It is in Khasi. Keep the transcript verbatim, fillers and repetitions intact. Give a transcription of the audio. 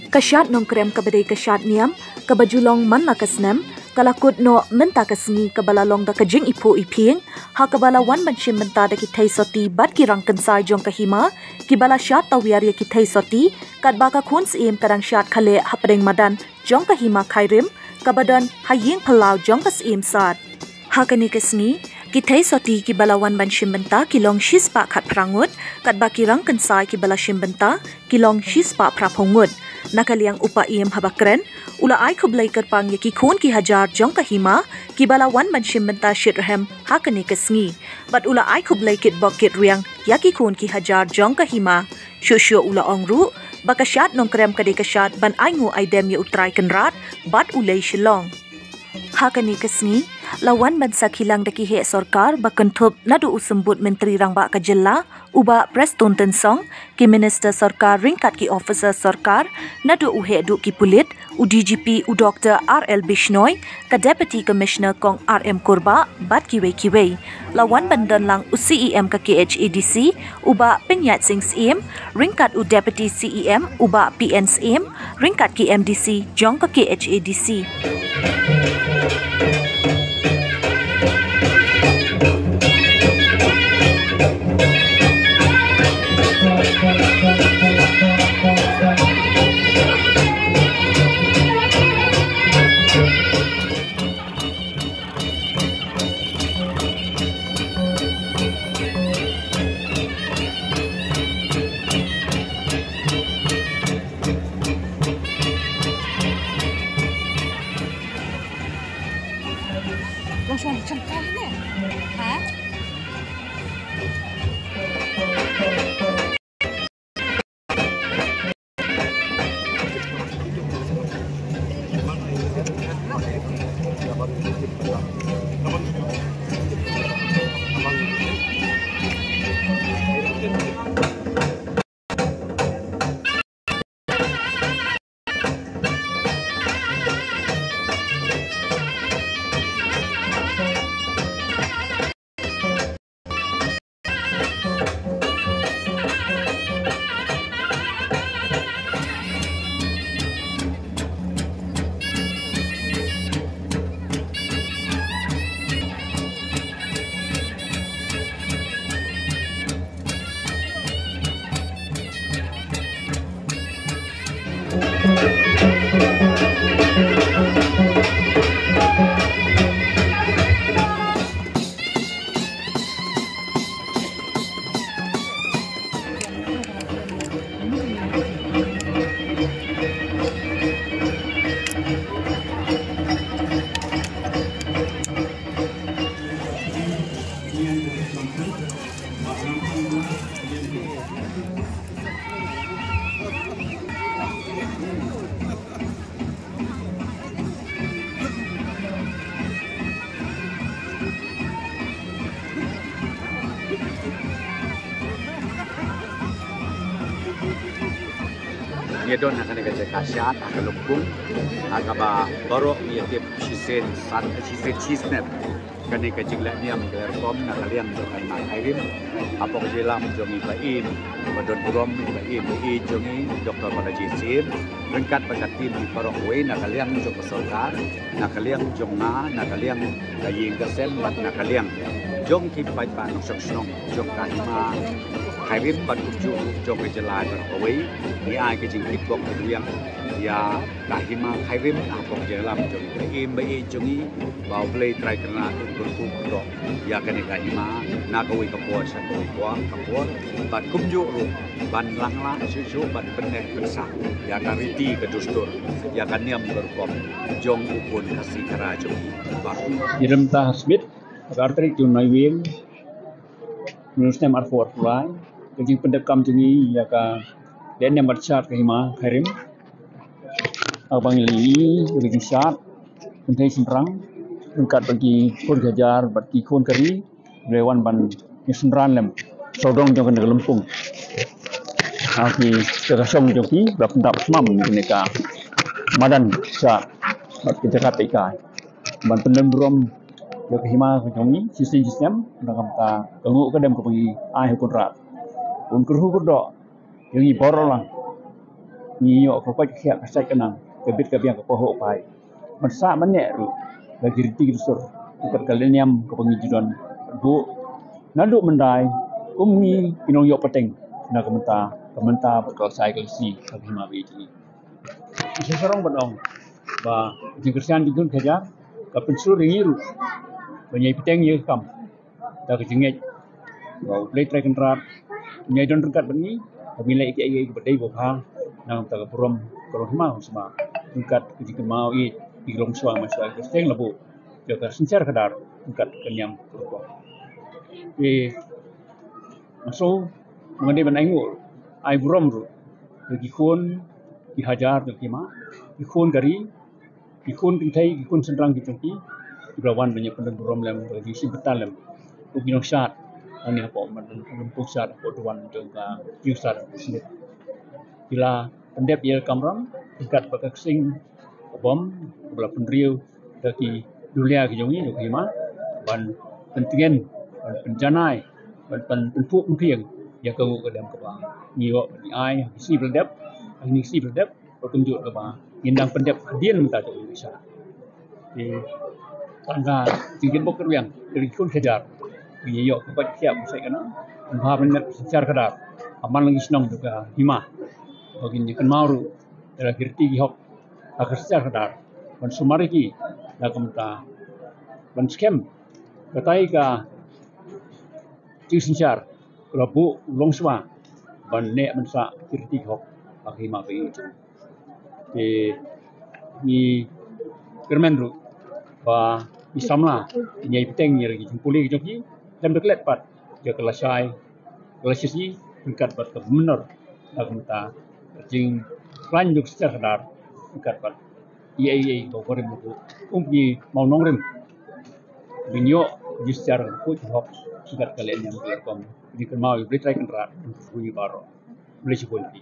Ka shad Nongkrem kaba dei ka shad niam, kaba ju long man la ka snem, ka la kut noh mynta ka sngi kaba la long da ka jingiphuh iphieng, ha kaba la wan ban shim bynta da ki thei soti bad ki rangkynsai jong ka hima, kiba la shad tawiar ïa ki thei soti, katba ka khun syiem ka dang shad khaleh hapdeng madan jong ka hima Khairim, kaba don ha ïing phyllaw jong ka syiem Sad. Ha kane ka sngi, ki thei soti kiba la wan ban shim bynta ki long shispah khatphra ngut, katba ki rangkynsai kiba la shim bynta ki long shispah phraphew ngut. Na ka liang u paiem haba kren, u la ai khublei kyrpang ïa ki khun ki hajar jong ka hima, kiba la wan ban shim bynta shitrhem ha kane ka sngi. Bad u la ai khublei kitbok kitrwiang ïa ki khun ki hajar jong ka hima. Shuh shuh u la ong ruh, ba ka shad Nongkrem ka dei ka shad ban ainguh aidem ïa U Trai Kynrad, bad U Lei Shillong. Ha kane ka sngi, la wan ban sakhi lang da ki heh sorkar ba kynthup naduh u Symbud Myntri Rangbah ka jylla, u Bah Prestone Tynsong, ki minister sorkar ryngkat ki officer sorkar, naduh u heh duh ki pulit, u D G P u Doktor R L Bishnoi, ka Deputy Commissioner Kong R M Kurbah, bad kiwei kiwei. La wan ban don lang u C E M ka K H A D C, u Bah Pynïaid Sing Syiem, ryngkat u Deputy C E M, u Bah P N Syiem, ryngkat ki M D C jong ka K H A D C. Ngi don ha kane ka jaka shad ha ka lympung, ha kaba baroh ngi ïa tip shisien san, shisien shisnem. Kane ka jingleh niam ka la rukom na ka liang jong ka hima Khairim, hapoh ka jingïalam jong i Paiem ba don burom, i Paiem ba ïeit jong ngi Doktor Balaji Syiem, ryngkat bad ka tim baroh kawei na ka liang jong ka sorkar, na ka liang jong nga, na ka liang ka ïing ka sem bad na ka liang jong ki paidbah nongshong shnong jong ka hima Khairim bad kumjuh jong ka jylla baroh kawei. Ngi ai ka jingkitbok kyrwiang ïa ka hima Khairim hapoh ka jingïalam jong i Paiem ba ïeit jong ngi, ba U Blei Trai Kynrad un kyrkhu kyrdoh ïa kane ka hima na kawei ka por sha kawei ka por, bad kumjuh ruh ban lang lah shuh shuh ban pynneh pynsah ïa ka riti ka dustur, ïa ka niam ka rukom jong u khun Khasi Khara jong ngi. Ba u Jeremta Smith, ka artrik jong Naiwieng, mynta snem arphew arphew lai, ka jingpyndep kam jong ngi ïa ka leh niam bad shad ka hima Khairim. Haba ngi leit ïa ka jingshad kynthei shynrang ryngkat bad ki khun ki hajar bad ki khun ka ri, ngi wan ban ïa synran lem sawdong jong kane ka lympung. Ha ki jaka shong jong ki ba pyndap smam kane ka madan shad bad ka jaka tei kai ban pyndem burom ïa ka hima ka jong ngi shisien shisnem, na ka bynta ka nguh ka dem kaba ngi ai ha u Kynrad. Un kyrhu kyrdoh ïa ngi baroh lang. Ngi ïoh ka koit ka khiah ka sait ka nang, ka bit ka biang, ka pahuh ka phai. Ban sah ban neh ruh da ki riti ki dustur, kat ka lehniam kaba ngi ju don buh naduh myndai kum ngi ki nongïoh pateng na ka bynta, ka bynta bad ka lashai ka lashai ka hima ba ïeit jong ngi. Ngi sa sarong ban ong ba ka jingkyrshan jong ki khun ki hajar ka pynshlur ïa ngi ruh ban ïai bteng ïa ka kam da ka jingngeit ba U Blei Trai Kynrad un ïai don ryngkat bad ngi, ba ngin leh kiei kiei kiba dei ba bha na ka bynta ka burom ka longhima longsma, ryngkat ka jingkynmaw ïa ki longshuwa manshuwa, ka seng la buh ïa ka synshar khadar ryngkat ka niam ka rukom. Te nga sngew ba nga dei ban ai nguh, ai burom ruh ïa ki khun ki hajar jong ki hima, ki khun ka ri, ki khun kynthei, ki khun shynrang ki jong ki, kiba la wan ban ïa pynlong burom lem, ban ïa shim bynta lem, kum ki nongshad hangne hapoh Lympung Shad, hapoh duwan jong ka Ïewshad Shnit. Ki la pyndep ïa ka kamram ryngkat bad ka ksing ka bom kaba la pynriew da ki dulia ki jong ngi, da ki hima, ban pyntngen, ban pynjanai, ban pyn- pynphuh pynphieng ïa ka nguh ka dem kaba ngi ïoh ban ai ha ki sngi ba la dep, ha ki sngi ba la dep, bad kumjuh kaba ngin nang pyndep hadien mynta jong ngi sha. Te tang ka jingkitbok kitrwiang, ki khun ki hajar, ngi ïoh ka koit ka khiah ka sait ka nang, ban bha ban neh synshar khadar ha man la ki shnong jong ka hima, ba ngin ïa kynmaw ruh ïa la ki riti ki hok ha ka synshar khadar, ban sumar ïa ki na ka bynta ban skhem katai ka jingsynshar ka la buh u longshuwa ban neh ban sah ki riti ki hok ha ka hima ba ïeit jong ngi. Te ngi kyrmen ruh ba ki samla kin ïai bteng ïa la ki jingpule ki jong ki, khlem da klet pat ïa ka lashai ka lashisngi ryngkat bad ka mynnor, na ka bynta ka jingkhlaiñ jong ka synshar khadar ryngkat bad ïa ei ei ba u barim u buh, kum ki mawnongrim, ban ïoh ka jingsynshar ka khuid ka hok ryngkat ka lehniam ka lehrukom. Ngi kynmaw ïa U Blei Trai Kynrad un kyrkhu ïa ngi baroh. Khublei shibun ïa phi.